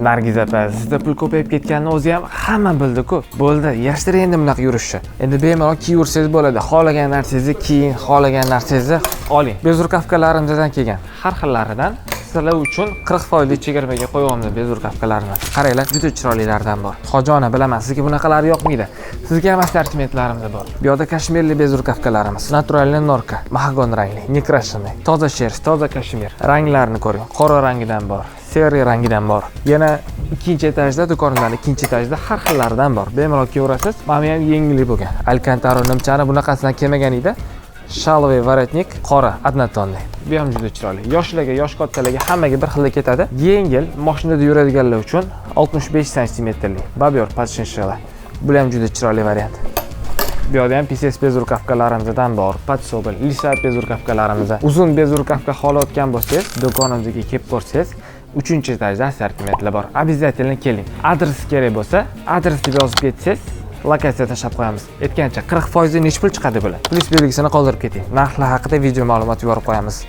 Nargiz opa, sizda pul ko'payib ketganini o'zi ham hamma bildi-ku. Bo'ldi, yashtiring endi bunaqa yurishni. Endi bemalol kiyaversangiz bo'ladi. Xohlagan narsangizni kiyin, xohlagan narsangizni oling. Безрукавка larimizdan kelgan har xillaridan sizlar uchun 40 foizlik chegirmaga qo'yyapmiz безрукавка larni. Qaranglar, juda chiroylilardan bor. Hoji ona, bilaman, sizga bunaqalar yoqmaydi. Sizga ham assortimentlarimiz bor. Bu yoqda kashmirli безрукавка larimiz, натуральный норка, mahagon rangli, некрашенный, toza sherst, toza kashmir. Ranglarini ko'ring. Qora rangidan bor, серый rangidan bor. Yana ikkinchi etajda, do'konimdan ikkinchi etajda har xillaridan bor. Bemalol kelaverasiz. Mana bu ham yengillik bo'lgan. Alkantara nimchani bunaqasidan kelmagan edi. Шаловый воротник, qora, однотонный. Bu ham juda chiroyli. Yoshlarga, yosh kattalarga, hammaga bir xilda ketadi. Yengil, mashinada yuradiganlar uchun 65 santimetrli бобёр под шиншилла. Bu ham juda chiroyli variant. Bu yoqda ham писец безрукавка larimizdan bor. Под соболь, лиса безрукавка larimizda. Uzun безрукавка xohlayotgan bo'lsangiz, do'konimizga kelib ko'rsangiz, uchinchi etajda assortimentlar bor. Обязательно keling. Adres kerak bo'lsa, adres deb yozib ketsangiz, lokatsiya tashlab qo'yamiz. Aytgancha, 40 foizi nechi pul chiqadi bular? Plyus belgisini qoldirib keting. Narxlar haqida video ma'lumot yuborib qo'yamiz.